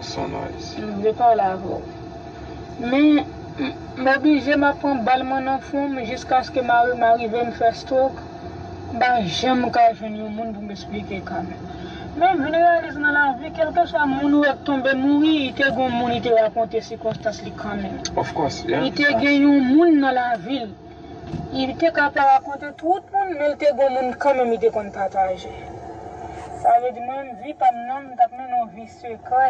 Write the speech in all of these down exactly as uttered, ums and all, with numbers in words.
Son noise. M vle pale avè w. Men, m, m oblije m ap pran bal mwen nan fwon m jiskaske mari m arive m fè stroke. M pa janm ka jwenn yon moun pou m esplike ka m. Men m vin reyalize nan lavi, kèlkeswa moun ou wè k tonbe mouri, li te gon moun li te rakonte sikonstans li kanmenm. Of course, yeah. Li te gen yon moun nan lavi l. Li te ka pa rakonte tout moun, men li te gon moun kanmenm li te konn pataje. Sa vle di mwen menm, vi pa m nan, m t ap mennen yon vi sekrè.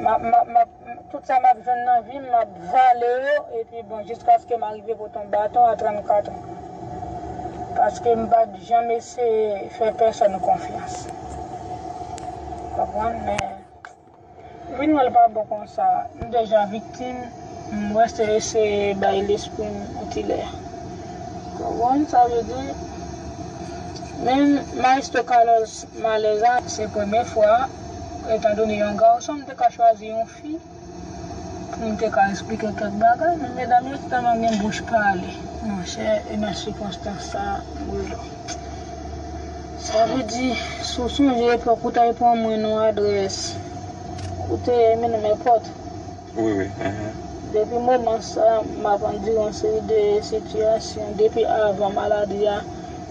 M ap, m ap, m ap, tout sa m ap jwenn nan vi m, m ap vale yo, epi bon, jiskaske m arive pote yon baton a trannkat an. Paske m pa t janm eseye fè pèsonn konfyans. Konprann? Men, vin wè l pa bon konsa. M deja viktim, m wè se eseye bay lespri m yon ti lè. Konprann sa vle di? Men Maestro Carlos Malèza, se premye fwa, etandone yon gason, m te ka chwazi yon fi pou m te ka esplike kèk bagay, men medam yo tèlman gen bouch pale. Monchè, e nan sikonstans sa, m rele w. Sa vle di, si w sonje epòk ou t al pran mwen nan adrès, ou te mennen m èpòt. Wi, wi. Depi moman sa, m ap andire yon seri de sitiyasyon. Depi avan maladi a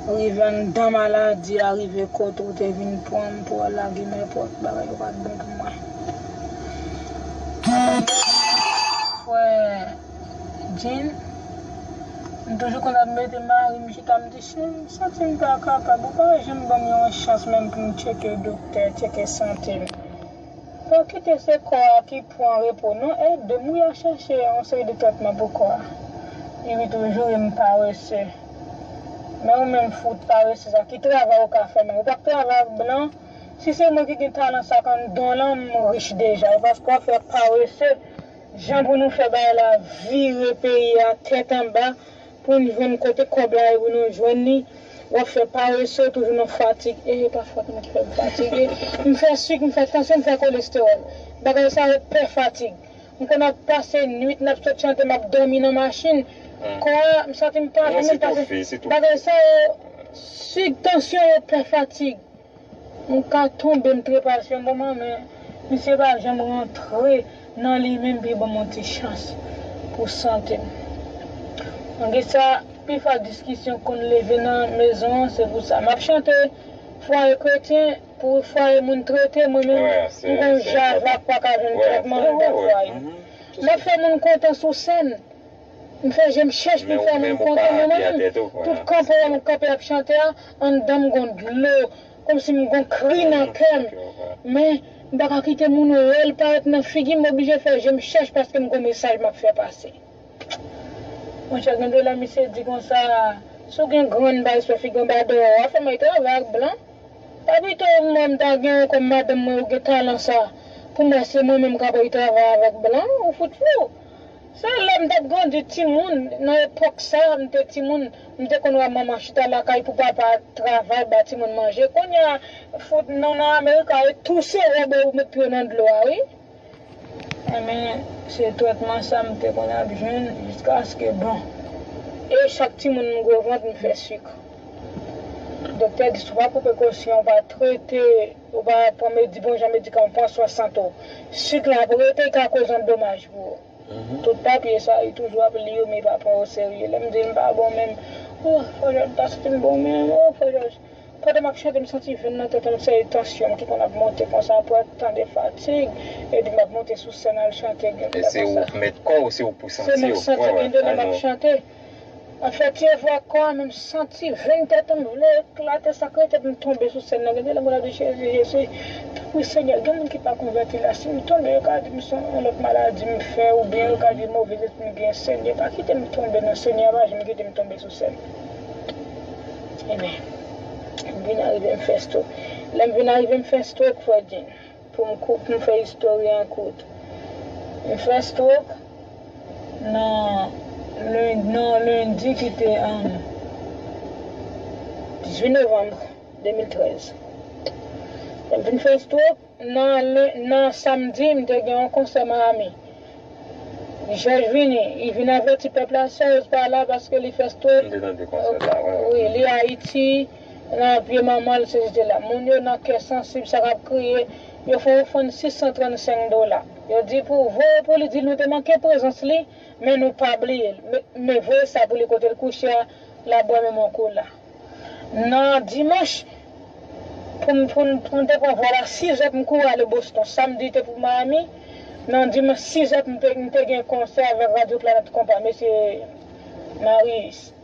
rive, anndan maladi a rive, kote ou te vin pran m pou al lage m èpòt, bagay yo pa t bon pou mwen. Frè Jean, m toujou konn ap mete mari m chita, m di, cheri, m santi m pa kapab, ou pa janm ban m yon chans menm pou m tcheke doktè, tcheke sante m. Pa kite se kò a ki pran repo non, ede m wi a chèche yon seri de tretman pou kò a. Li wi toujou e m parese. Men ou menm fout parese sa, ki travay ou ka fè menm? Ou pa k travay ak blan? Si se mwen ki gen talan sa k anndan w lan, m rich deja. E paske w ap fè parese, jan pou nou fè bagay la vire peyi a tèt anba, pou n jwenn kote kòb la ye pou nou jwenn li. W ap fè parese, toujou nan fatig. E pa fòt mwen ki fè m fatige. M fè sik, m fè tansyon, m fè kolestewòl. Bagay sa yo pè fatig. M konn ap pase nwit, n ap sot chante, m ap dòmi nan machin. Kò a, m santi m pa byen, m pase. Bagay sa yo, sik, tansyon yo pè fatig. M ka tonbe, m trepe asyon moman, men misye pa janm rantre nan li menm pou l ban m yon ti chans pou sante m. Malgre sa, pifwa diskisyon konn leve nan mezon an, se pou sa. M ap chante fwaye kretyen, pou fwaye moun trete, mwen menm, m gon javak pa ka jwenn tretman anndan fwaye. M ap fè moun kontan sou sèn. M fè je m chèch pou m fè moun kontan, men mwen menm, tout kanpe a m kanpe ap chante a, anndan m gon dlo, kòmsi m gon kri nan kè m. Men, m pa ka kite moun wè l parèt nan figi m, m oblije fè je m chèch paske m gon mesaj m ap fè pase. Monchè, gen de lè misye di konsa, si w gen grenn bay sou figi w anba dèyè w, w ap fè m al travay ak blan. Pa pito mwen m ta gen yon kòm madanm mwen ou gen talan sa. Pou mwen se mwen menm k ap al travay avèk blan, ou fout fou. Se lè m t ap grandi timoun, nan epòk sa, m te timoun, m te konn wè manman chita lakay pou papa travay ba timoun manje. Kounye a, fout nou nan Amerika, e touse wòb ou met pye w nan dlo a, wi. Enben, se tretman sa m te konn ap jwenn jiskaske, bon. E chak timoun m gwo vant, m fè sik. Doktè di, si w pa pran prekosyon, w pa trete, w pa pran medi-, bon jan medikaman, pran swen sante w, sik la ap rete, li ka koz yon domaj pou ou. Tout papye sa, li toujou ap li yo, men li pa pran yo serye. Lè m di l m pa bon menm, oh, Frè Jòj, m pa santi m bon menm, oh, Frè Jòj. Pandan m ap chante, m santi venn nan tèt mwen, se tansyon m ki konn ap monte konsa, apre tan de fatig, epi m ap monte sou sèn al chante, gen de lè konsa. E se ou k mèt kò w, se ou k pou santi w. Se mwen k santi, gen de lè m ap chante. M ap fè ti efò ak kò a, men m santi venn tèt mwen vle eklate, sa k rete pou m tonbe sou sèn nan. Gen de lè m konn ap di, Jezi, Jezi, tanpri Senyè, gen moun ki pa konvèti la, si m tonbe, yo ka di m se yon lòt maladi m fè, oubyen yo ka di move lespri m gen, Senyè, pa kite m tonbe non, Senyè, pa janm kite m tonbe sou sèn. Ebyen, m vin arive m fè stroke. Lè m vin arive m fè stroke, Frè Jean, pou m kou-, pou m fè istòri an kout. M fè stroke nan len-, nan lendi ki te, um, dizuit novanm de mil trèz. Lè m vin fè stroke, nan len-, nan samdi, m te gen yon konsè Miami. Jòj vini, li vin avèti pèp la, Serge pa la paske li fè stroke. M te tande konsè sa, wi. Wi, li Ayiti, nan pye manman l, se jete la. Moun yo nan kè sansib, sa k ap kriye, yo fè ofrann sis san trannsenk dola. Yo di pou voye pou li, di nou te manke prezans li, men nou pa bliye l. Men, men voye sa pou li kote l kouche a, l ap bwè menm yon kola. Nan dimanch, pou m, pou m, pou m te pran vòl a sizè pou m kouri ale Boston. Samdi te pou Miami. Nan dimanch sizè m te, m te gen konsè avèk Radyo Planèt Konpa, mesye Marius.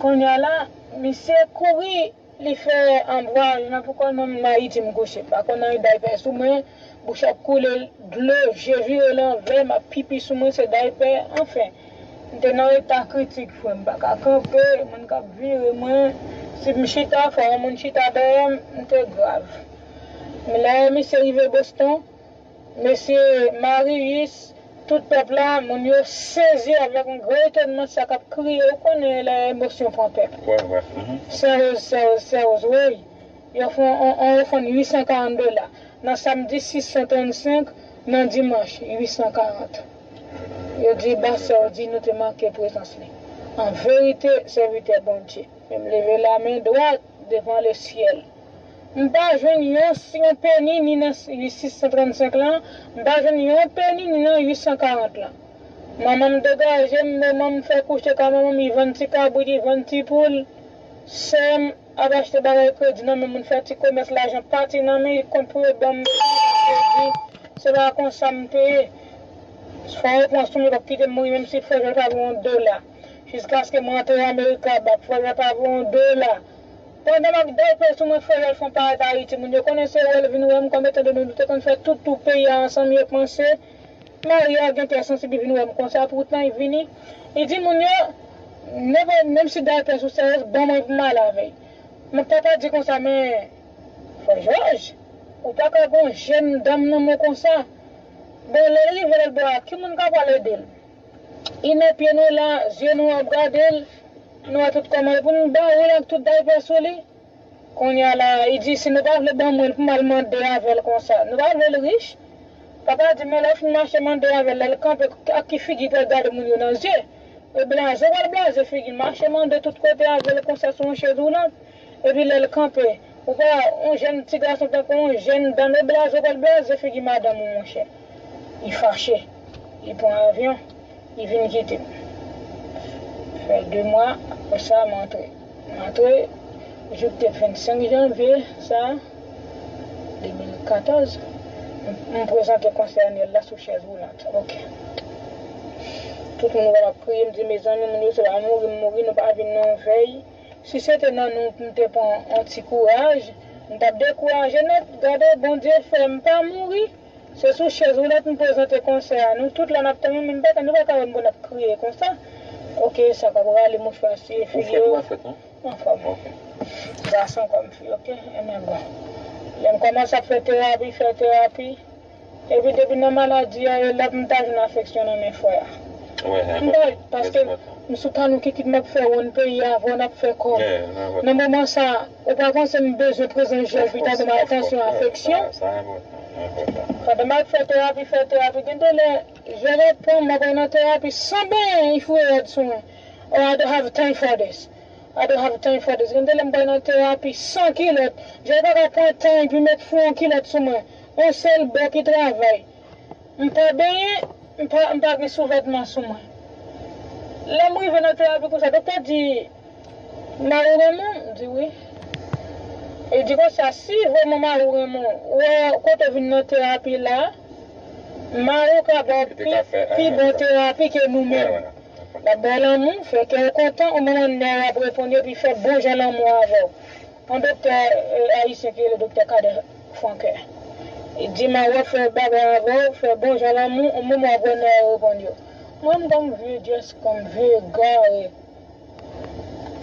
Kounye a la, misye kouri, li fè ann vwayaj nan pou kò l, mwen menm Ayiti m kouche. M pa konn anyen, daypè sou mwen, bouch ap koule dlo, je vire lanvè, m ap pipi sou mwen, se daypè, anfen. M te nan eta kritik, frè m, m pa ka kanpe, moun k ap vire mwen. Si m chita, fò yon moun chita dèyè m, m te grav. Men lè misye rive Boston, mesye Marius, tout pèp la, moun yo sezi avèk yon gran etònman sa k ap kriye. Ou konnen lè emosyon pran pèp. Wè, wè. Mhm. Sè Woz, sè Woz, sè Woz, wi. Yo fè yon, yon, yon ofrann uit san karant dola. Nan samdi, sis san trannsenk, nan dimanch, uit san karant. Yo di, ba sè w di nou te manke prezans li. An verite, sèvitè Bondye. Men m leve lamen dwat devan lesyèl. M pa jwenn yon, yon peni ni nan sis san trannsenk lan, m pa jwenn yon peni ni nan uit san karant lan. Manman m degaje m, manman m fè kouche kay manman m, li vann ti kabrit, li vann ti poul. Sè m ap achte bagay kredi nan men moun, fè ti komès, lajan pati nan men, li kont pou yo ban m kredi. Se pa konsa m te ye. Fò yo pran sou mwen, yo p ap kite m mouri, menm si frè Jòj pa voye yon dola. Jiskaske m rantre Amerika, ba frè Jòj pa voye yon dola. Pandan m ap dèyè sou mwen, frè Jòj fè yon parèt Ayiti. Moun yo konnen se wè l vin wè m, kòm etan done nou te konn fè tout tou peyi a ansanm, yo panse Maria gen kè sansib, li vin wè m konsa, poutan li vini. Li di moun yo, nenpòt, menm si daypè sou sèyèz, ban mwen pou m ale avè l. Men papa di konsa, men, frè Jòj, ou pa ka gon jèn dam nan men w konsa. Bon, lè l rive lòt bò a, ki moun k ap pral ede l? Li nan pye nou la, zye nou ap gade l, nou wè tout kòman l pou n ba ou l ak tout daypè sou li. Kounye a la, li di, si nou pa vle ban mwen l pou m al mande avè l konsa. Nou pa vle l rich. Papa di, men lè w fin mache mande avè l, lè l kanpe, ak ki figi l pral gade moun yo nan zye? E blaze, w pral blaze figi l, mache mande tout kote avè l konsa sou yon chèz woulant. Epi lè l kanpe, ou pa, yon jèn ti gason tankou yon jèn dam, e blaze, w pral blaze figi madanm ou, monchè. Li fache. Li pran avyon. Li vin kite m. Fè de mwa, apre sa, m antre. M antre, jou k te vennsenk janvye, sa, de mil katòz, m, m prezante konsè anyèl la sou chèz woulant. Ok. Tout moun wè m ap kriye, m di, mezanmi, moun yo se pa mouri m mouri, nou pa vin nan yon vèy. Si se te nan nou pou m te pran yon ti kouraj, m t ap dekouraje nèt. Gade, Bondye fè m pa mouri. Se sou chèz woulant m prezante konsè a. Nou tout la n ap tann, men m pa ka, nou pa ka wè m pou n ap kriye konsa. Ok, sa k ap rale mouchwa, siye figi yo. Ou fèt, ou pa fèt, non? Anfòm. Ok. Gason kòm fi, ok? Enben bon. Lè m kòmanse ap fè terapi, fè terapi. Epi depi nan maladi a, e la pou m ta jwenn afeksyon nan men frè a. M pa, paske m sou panou ki kit m ap fè wonn peyi a, avè w n ap fè kòb. Nan moman sa, ou pa panse m bezwen prezans Jòj pou ta ban m atansyon, afeksyon? Pandan m ap fè terapi, fè terapi, gen de lè, Jòj ap pran m, m ap nan terapi, san benyen, li foure rad sou mwen. Oh, I don't have time for this. I don't have time for this. Gen de lè m pral nan terapi san kilòt. Jòj pa ka pran tan epi met fou yon kilòt sou mwen. Yon sèl bò ki travay. M pa benyen, m pa, m pa gen souvètman sou mwen. Lè m rive nan terapi konsa, doktè di, mari w renmen w? M di wi. Li di konsa, si vrèman mari w renmen w, wè kote w vin nan terapi la, mari w ka ba w pi, pi bon terapi ke nou menm. L ap ba w lanmou, fè kè w kontan, yon moman nèg ap reponn yo, epi fè bon jan lanmou avè w. Yon doktè, eh, ayisyen ki rele doktè Kader Franquin. Li di, mari w ap fè bagay avè w, fè bon jan lanmou, yon moman w ap wè nèg yo reponn yo. Mwen, m kòm vye dyès, kòm vye egare,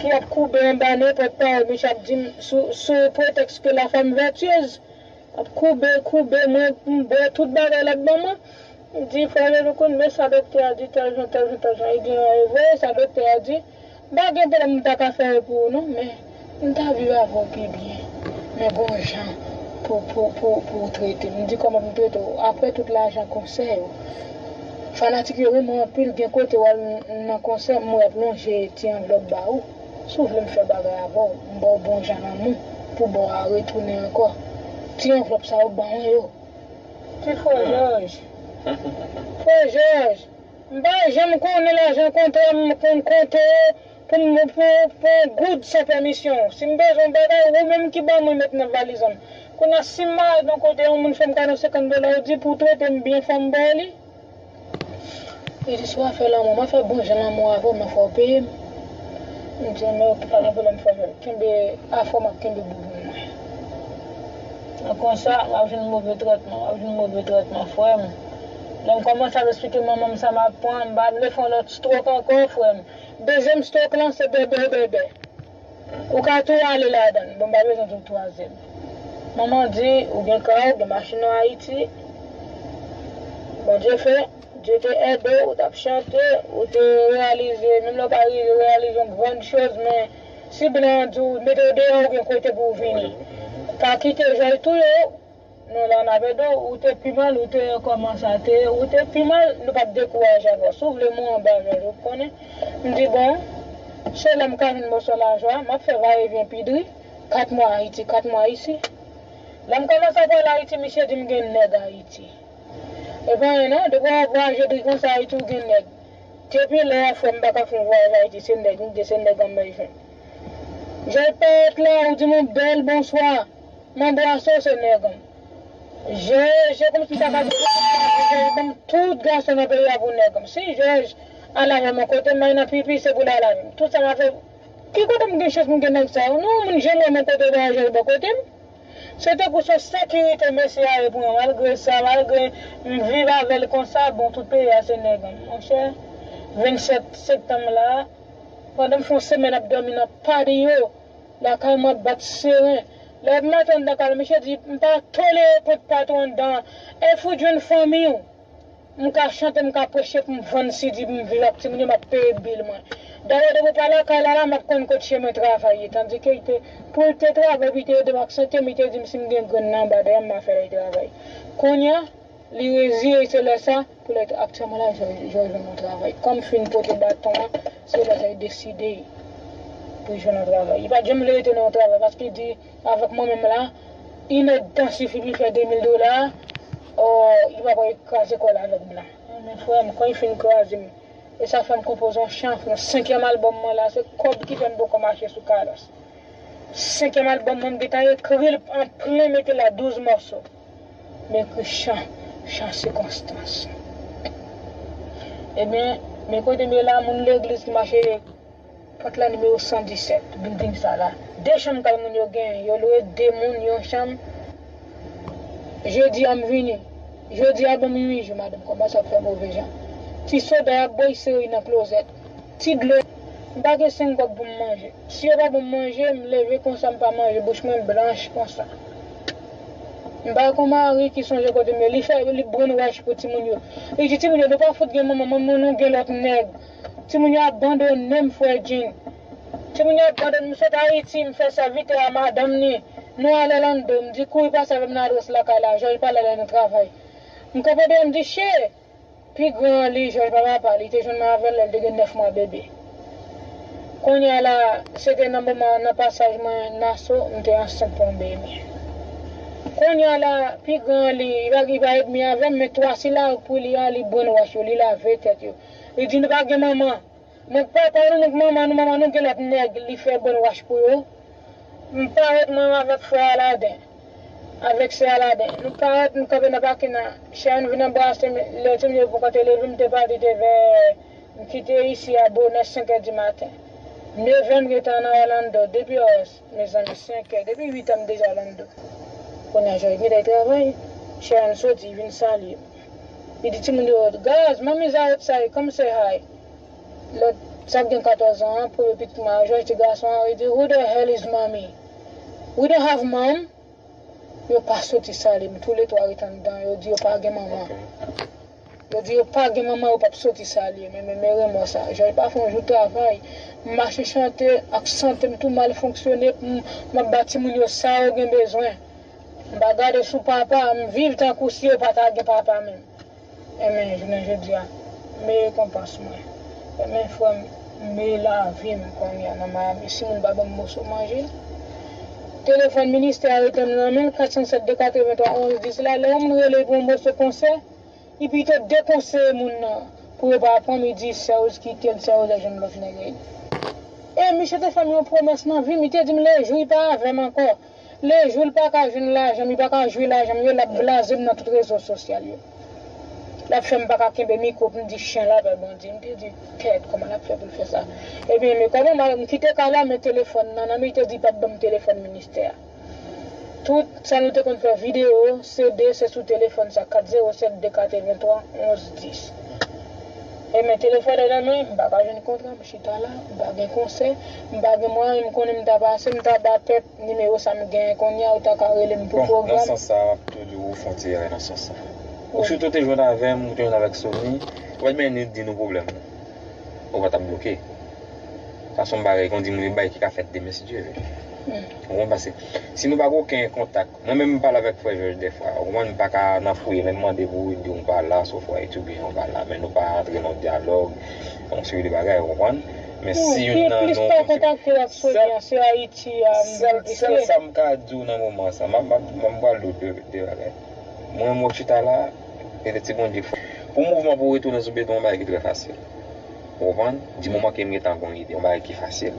ki ap koube anba nenpòt pawòl misye ap di m sou, sou pretèks ke la femme vertueuse. Ap koube, koube mwen, m bwè tout bagay l ap ban mwen. M di, frè Jezi, ou konn men sa doktè a di, tèl jan, tèl jan, tèl jan. Li di, e vre, sa doktè a di. M pa gen pwoblèm, m ta ka fè l pou ou, non, men m ta viv avè w pi byen. Men gon jan pou, pou, pou, pou w trete m. M di, kòman pou m trete w? Apre tout lajan konsè yo, fanatik yo renmen w anpil, gen kote w al nan konsè, m wè y ap lonje ti anvlòp ba ou. Si w vle m fè bagay avè w, m ba w bon jan lanmou pou ba w a retounen ankò. Ti anvlòp sa yo ban mwen yo. Ti frè Jòj. Frè Jòj, m pa janm konnen lajan kontra m konn konte yo pou m pou pou yon goud san pèmisyon w. Si m bezwen yon bagay, ou menm ki ban mwen met nan valiz an. Kounye a si m malad yon kote, yon moun fè m kado senkant dola, ou di pou w trete m byen fò m ba w li. Li di si w a fè lanmou, m a fè bon jan lanmou avè w, men fò w peye m. M di men oke, pa gen pwoblèm frè Jòj. Kenbe afè w, m ap kenbe bouboun mwen. Nan konsa, m ap jwenn move tretman, m ap jwenn move tretman frè m. Lè m kòmanse ap esplike manman m sa m ap pran, m pa vle fè yon lòt stroke ankò frè m. Dezyèm stroke lan se bèbè bèbè. Ou ka tou ale ladan l. Bon, m pa bezwen di w twazyèm. Manman di ou gen kay, ou gen machin an Ayiti. Bondye fè, Dye te ede w, ou t ap chante, ou te reyalize, menm lè w pa rive reyalize yon grann choz, men si blan an di w mete w deyò, ou gen kote pou w vini. Pa kite Jòj touye w. Non, la n ap ede w, ou te pi mal, ou te kòman sa te, ou te pi mal, nou p ap dekouraje avè w. Si w vle mwen anba Jòj, ou konnen. M di bon, se la m ka jwenn mòso lajan, m ap fè vayevyen pi dri, kat mwa Ayiti, kat mwa isi. Lè m kòmanse ap al Ayiti, misye di m gen nèg Ayiti. E pa anyen non, depi w ap vwayaje dri konsa Ayiti, ou gen nèg. Depi lè a, frè m, m pa ka fè yon vwayaj Ayiti, se nèg m gen, se nèg an m bezwen. Jòj parèt la, ou di m yon bèl bonswa. M anbrase w, se nèg an m. Je, je kòmsi m ta ka di, je ban m tout gason nan peyi a pou nèg an m. Si Jòj al avè m yon kote, m al nan pipi, se pou l al avè m. Tout sa m ap fè, ki kote m gen chans pou m gen nèg sa yo? Non, moun janm wè m yon kote, m al Jòj bò kote m. Se tankou se yon sekirite mesye a ye pou mwen. Malgre sa, malgre m viv avè l konsa, bon, tout peyi a se nèg an m. Monchè, vennsèt septanm la, pandan m fè yon semèn ap dòmi nan patio, lakay mwen ap bat seren. Lè m antre anndan kay la, misye di, m pa tolere kont patwon anndan an. E fout jwenn fanmi w. M ka chante, m ka preche pou m vann sidi, pou m viv ak timoun yo, m ap peye bil mwen. Dayè, depi w pa lakay la, la, m ap konn kot chemen travay ye. Tandike, li te, pou l te travay, pou li te ede m ak sante m, li te di m si m gen grenn nan anba dèyè m, m a fè l al travay. Kounye a, li reziye, se lè sa, pou lè, aktyèlman la, Jòj, Jòj jwenn yon travay. Kòm m fin pote baton an, se lè sa, li deside pou l jwenn yon travay. Li pa t janm vle rete nan yon travay, paske li di, avèk mwen menm la, inèdtan sifi pou li fè de mil dola, o, li pa pral kraze kò l avèk blan. Men frè m, kan li fin kraze m, e sa fè m konpoze yon chan, yon senkyèm albòm mwen la, se kòb ki fè m poko mache sou kalòs. Senkyèm albòm mwen, m gentan ekri l an plen, mete la douz mòso. M ekri chan, chan sikonstans. Ebyen, men kote m ye la, moun legliz ki mache Pòt la nimewo san disèt, bilding sa la. De chanm kay moun yo genyen. Yo lwe de moun yon chanm. Jedi a m vini. Jodi a ban m uit jou, madanm kòmanse ap fè move jan. Ti soda y ap bwè, y sere nan klozèt. Ti dlo. M pa gen senk kòb pou m manje. Si yo pa ban m manje, m leve konsa, m pa manje, bouch mwen blanch konsa. M pa gen yon mari ki sonje kote m ye. Li fè, li brainwash pou timoun yo. Li di timoun yo, nou pa fout gen manman, manman nou gen lòt nèg. Timoun yo abandone m, frè Jean. Timoun yo abandone m, m sot Ayiti, m fè sèvitè a madanm ni. Nou al Orlando, m di kouri pase avè m nan adrès lakay la, Jòj pale lè nou travay. M kanpe deyò, m di, che! Pi gran an li, Jòj pa papa, li te jwenn mwen avè l lè l te gen nèf mwa bebe. Kounye a la, se te nan moman nan pasaj mwen Naso, m te ansent pou yon bebe. Kounye a la, pi gran an li, li pa, li pa edmi avè m, men twa sila pou li a, li brainwash yo, li lave tèt yo. Li di nou pa gen manman. Nèg papa nou, nèg manman nou, manman nou gen lòt nèg, li fè brainwash pou yo. M parèt mwen avèk frè Aladen, avèk sè Aladen. Nou parèt, nou kanpe nan pakin nan. Chè a vin anbrase m, lè timoun yo poko te leve, m te pati te vè, m kite isi a bonè senk è di maten. Nevè m gentan nan Orlando, depi, mezanmi, senk è, depi uit è m deja Orlando. Kounye a, Jòj gentan travay, chè a soti, vin salye m. Li di timoun yo, guys, mommy's outside, come say hi. Lòt, sa gen katòz an an, premye pitit mwen an, Jòj ti gason an, li di, who the hell is mommy? We don't have mom. Yo pa soti salye m, toulètwa ret anndan, yo di yo pa gen manman. Yo di yo pa gen manman, yo p ap soti salye m, men, men, men renmò sa. Jòj pa fè yon jou travay. M mache chante ak sante m tou mal fonksyone, m, m ap ba timoun yo sa yo gen bezwen. M pa gade sou papa, m viv tankou si yo pa ta gen papa menm. Enben, jounen jodi a, m rekonpans mwen. Enben, frè m, Men lavi m kounye a nan Miami. Si moun pa ban m moso manje, telefòn ministè a rete m nan men l, kat san sèt de katrevenntwa onz dis la, lè yon moun rele pou yon moso konsè, li pito dekonseye moun nan pou yo pa pran m, li di sè Rose kite l, sè Rose al jwenn lòt nèg. E misye te fè m yon pwomès nan vi m, li te di m lejou li pa avè m ankò, lejou l pa ka jwenn lajan m, li pa ka jwi lajan m yo, l ap blaze m nan tout rezo sosyal yo. L ap fè m pa ka kenbe mikwo pou m di chen la pè Bondye. M te di, kèt, kòman l ap fè pou l fè sa? Ebyen, men kòman m kite kay la, men telefòn nan nan men, li te di l p ap ban m telefòn ministè a. Tout sa nou te konn fè videyo, C D, se sou telefòn sa, kat zewo sèt de katrevenntwa onz dis. E men telefòn nan nan men, m pa ka jwenn kontra, m chita la, m pa gen konsè, m pa gen mwayen, m konnen m ta pase, m ta ba pèp nimewo sa m genyen kounye a, ou ta ka rele m pou pwogram. Bon, nan sans sa, m ap tou di w ou fè yon ti erè nan sans sa. Ou sitou te jwenn avè m, ou te jwenn avèk Sony, ou pa t menm di nou pwoblèm ou. Ou pa t ap bloke. Sa se yon bagay, kon di moun, yon bagay ki ka fèt demen, si Dye vle. Ou konprann? Paske si nou pa gen okenn kontak, mwen menm m pale avèk frè Jòj dèfwa, ou konprann, m pa ka nan fouye, lè m mande pou li di w pa la, sou fwa etidyan ou pa la, men nou pa antre nan dyalòg, yon seri de bagay, ou konprann? Men si youn nan nou kontakte w ak Sony an, se Ayiti a, sèl, sèl sa m ka di w nan moman sa, m ap, m ap, m ap pral di w de, de bagay. Mwen, mwen chita la, e de ti Bondye fè. Pou mouvman pou retounen sou beton, yon bagay ki trè fasil. Ou konprann? Di moman ke m gentan gon ide, yon bagay ki fasil.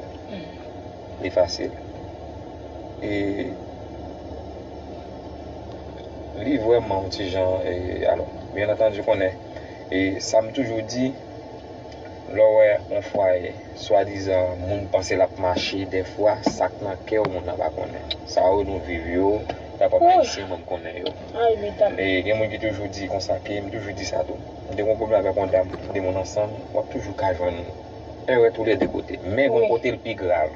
Li fasil. E li vrèman yon ti jan, e, alò, byen antandi, konnen, e sa m toujou di, lè w wè yon fwaye, swadizan, moun panse l ap mache, dèfwa, sa k nan kè w, moun nan pa konnen. Sa yo nou viv yo, ta kòm Ayisyen, mwen m konnen yo. E gen moun ki toujou di konsa ke, m toujou di sa tou. M te gen yon pwoblèm avèk yon dam, de moun ansanm, w ap toujou ka jwenn erè toulède kote. Men gon kote l pi grav.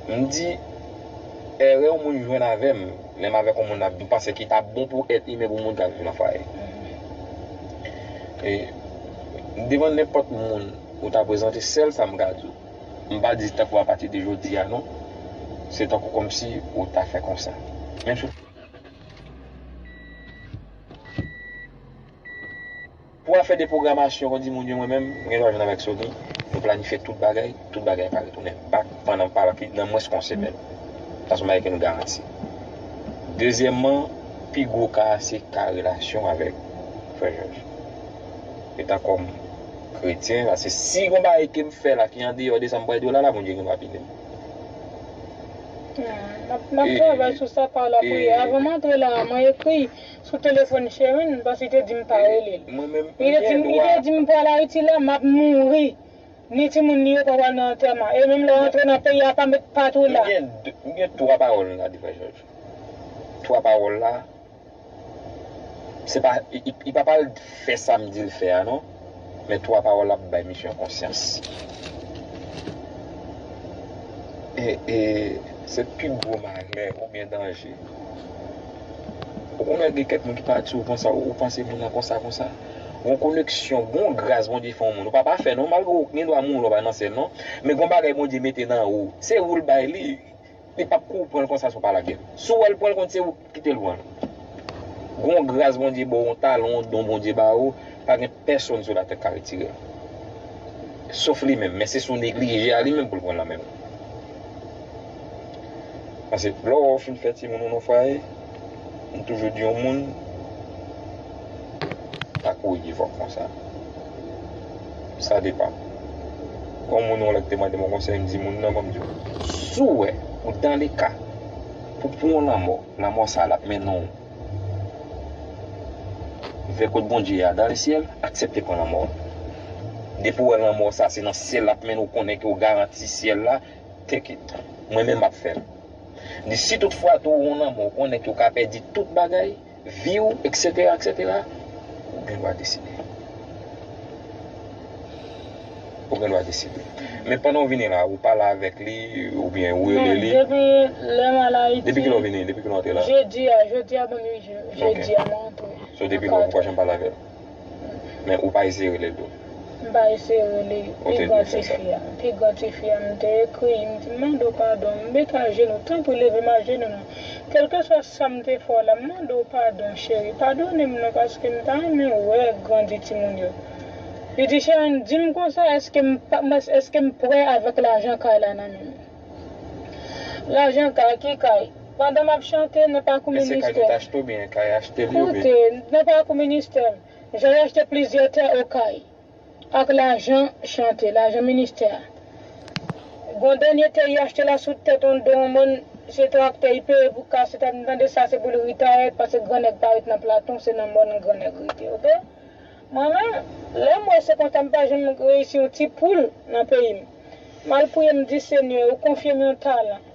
M di, erè yon moun jwenn avè m, lè m avèk yon moun ap, m panse ki ta bon pou èt imen pou moun ka viv nan fwaye. E devan nenpòt moun ou ta prezante, sèl sa m ka di w. M pa di tankou apati de jodi a non. Se tankou kòmsi ou ta fè konsa. Menm si w Pou afè de pwogramasyon, kon di moun yo, mwen menm, m gen dwa jwenn avèk Sony, nou planifye tout bagay, tout bagay pa retounen back pandan pa nan mwens ke yon semèn. Sa se yon bagay ke nou garanti. Dezyèmman, pi gwo ka a se ka relasyon avèk frè Jòj. Etan kòm kretyen, paske si gon bagay ke m fè la ki andeyò de sa m pral di w la, la Bondye gen dwa pini m. Hmm, m ap, m ap travay sou sa pa lapriyè. Avan m antre la, mwen ekri sou telefòn Sherine, paske li te di m pa rele l. Li te di m, li te di m pral Ayiti la, m ap mouri. Ni timoun li yo pa pral nan antèman. E menm lè w antre nan peyi a, pa met pa tou la. M gen, m gen twa pawòl m ka di frè Jòj. Twa pawòl la, se pa, li, li, li pa pral fè sa m di l fè a non. Men twa pawòl la ap bay misye yon konsyans. E, e, se pi gwo malè oubyen danje. Ou konnen gen kèk moun ki pati, ou panse, ou panse moun nan konsa, konsa. Gon koneksyon, gon gras Bondye fè yon moun. Ou pa pafè non, malgre ou gen dwa mouri, ou pa nan syèl non. Men gon bagay Bondye mete nan ou. Se ou l bay li. Li p ap kou pran l konsa si w pa lage l. Si w wè l pran l kont se ou ki kite l pran l. Gon gras Bondye ba w, yon talan, yon don Bondye ba ou, pa gen pèsonn sou latè k ka retire l. Sof li menm, men se si w neglije a li menm pou l pran l nan men w. Paske lè w wè w fin fè timoun ou nan fwaye, m toujou di yon moun, pa kouri devò konsa. Sa depann. Gon moun yon lè ki te mande m yon konsèy, m di moun nan, ban m di w. Si w wè, ou dans le cas, pou pran yon lanmò, lanmò sa a l ap mennen w vè kot Bondye a, dans le ciel, aksepte pran lanmò. Depi w wè lanmò sa a se nan syèl l ap mennen w, konnen ke w garanti syèl la, take it. Mwen menm m ap fè l. M di si tout fwa tou w wè yon lanmò, w konnen ke w ka pèdi tout bagay, vi w, etsetera, etsetera, ou gen dwa deside. Ou gen dwa deside. Men pandan w vini la, ou pale avèk li, oubyen ou rele li? Depi lè m al Ayiti. Depi kilè w vini? Depi kilè w antre la? Jedi a, jedi a, ban m di jedi a mwen antre. So, depi lè w poko janm pale avè l? Men ou pa eseye rele l tou? M pa eseye rele pi gran tifi a. Pi gran tifi a, m te ekri, m di, m mande w padon, m met ajenou, tanpri leve m ajenou non. Kèlkeswa sa m te fè w la, m mande w padon, cheri. Padone m non, paske m ta renmen wè grandi timoun yo. Li di, Sharon, di m konsa, èske m pa, m, èske m prè avèk lajan kay la nan men m? Lajan kay, ki kay? Pandan m ap chante nan pakou ministè. Men se kay nou t achte oubyen kay achte li oubyen? Koute, nan pakou ministè, Jean achte plizyè tè Okay ak lajan chante, lajan ministè a. Gon dènye tè li achte la sou tèt on do on mòn, se traktè li peye pou kase tèt, m tande sa se pou l retire, paske gran nèg pa ret nan Platon, se nan mòn gran nèg rete, oke? Mwen menm, lè m wè se konsa m pa janm reyisi yon ti poul nan peyi m. M al priye, m di, Senyè, ou konfye m yon talan.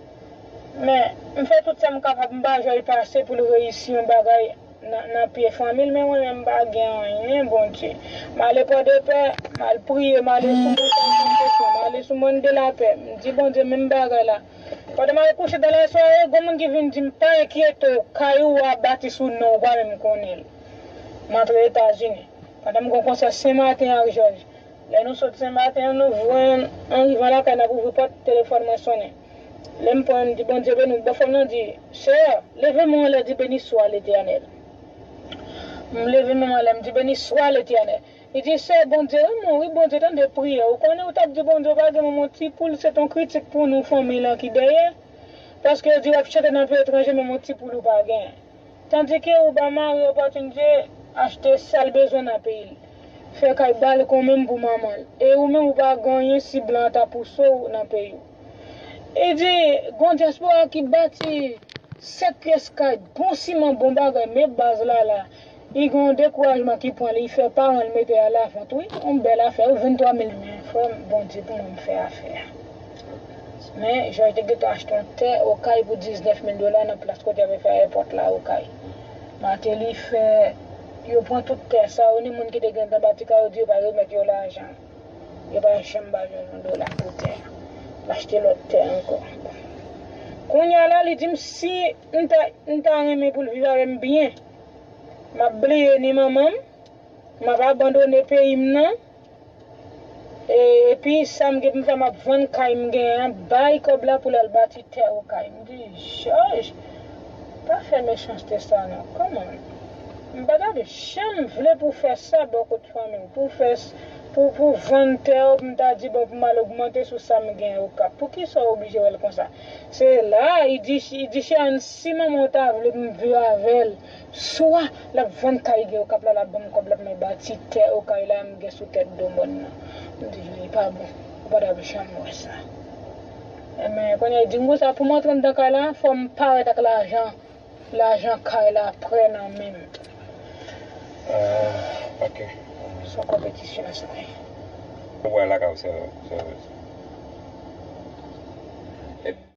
Men, m fè tout sa m kapab, m pa jwenn pase pou l reyisi yon bagay nan, nan pye fanmi l, men mwen menm m pa gen anyen, Bondye. M ale Pòdepè, m al priye, m ale sou Montay Santesyon, m ale sou Mòn de Lapè. M di Bondye menm bagay la. Pandan m al kouche dan lasware, gon moun ki vin di m, pa enkyete w, kay ou a bati sou non w, ou pa menm konnen l. M antre Etazini. Pandan m gon konsè Senmaten ak Jòj. Lè nou sot Senmaten an, nou jwenn, an rivan lakay, n ap ouvri pòt, telefòn mwen sonnen. Lè m pran, m di, Bondye beni w. Bòfò m nan di, Seyè, leve men w anlè, di, Beni swa Letènèl. M leve men m anlè, m di, Beni swa Letènèl. Li di, Sè, Bondye renmen w, wi, Bondye tande priyè w. Ou konnen ou t ap di Bondye ou pa gen manman ti poul, se t on kritik pou nou fanmi lan ki dèyè. Paske yo di w ap chante nan peyi etranje, menm on ti poul ou pa genyen. Tandike ou ba mari opòtinite achte sa l bezwen nan peyi l. Fè kay balkon menm pou manman l. E ou menm ou pa gen anyen si blan an ta pouse w nan peyi w. E di, gon dyaspora ki bati sèt pyès kay, bon siman, bon bagay, men baz la la. Li gen yon dekourajman ki pran li, li fè paran l mete a lavant, wi. Yon bèl afè, wi, venntwa mil. Men, frè m, Bondye pou mwen, m fè afè a. Men, Jòj te gentan achte yon tè Okay pou diznèf mil dola nan plas kote y ap fè ayewopò la Okay. Mateli fè, yo pran tout tè sa yo, ni moun ki te gentan bati kay yo di yo pa remèt yo lajan. Yo pa janm ba Jòj yon dola pou tè a. L achte lòt tè ankò. Kounye a la, li di m si m ta, m ta renmen pou l viv avè m byen, m ap bliye ni manman m, m ap abandone peyi m nan. E, epi sa m gen pou m fè, m ap vann kay m genyen an, bay kòb la pou l al bati tè Okay. M di, Jòj, pa fè mechanste sa non. Kòman? M pa t ap janm vle pou w fè sa bò kot fanmi w, pou w fè s-, pou, pou w vann tè w, pou m ta di, bon, pou m al ogmante sou sa m genyen Okap. Poukisa w oblije wè l konsa? Se la, li di, li di, Sharon, si manman w ta vle pou m viv avè l, swa l ap vann kay gen Okap la, l ap ban m kòb la pou mwen bati tè Okay la m gen sou tèt do mòn nan. M di, li pa bon. Ou pa t ap janm wè sa. Enben, kounye a, li di m konsa, pou m antre anndan kay la, fò m parèt ak lajan, lajan kay la prè nan men m. Ah, ok. Se yon konpetisyon, sa. Ou wè lakay ou, se, se,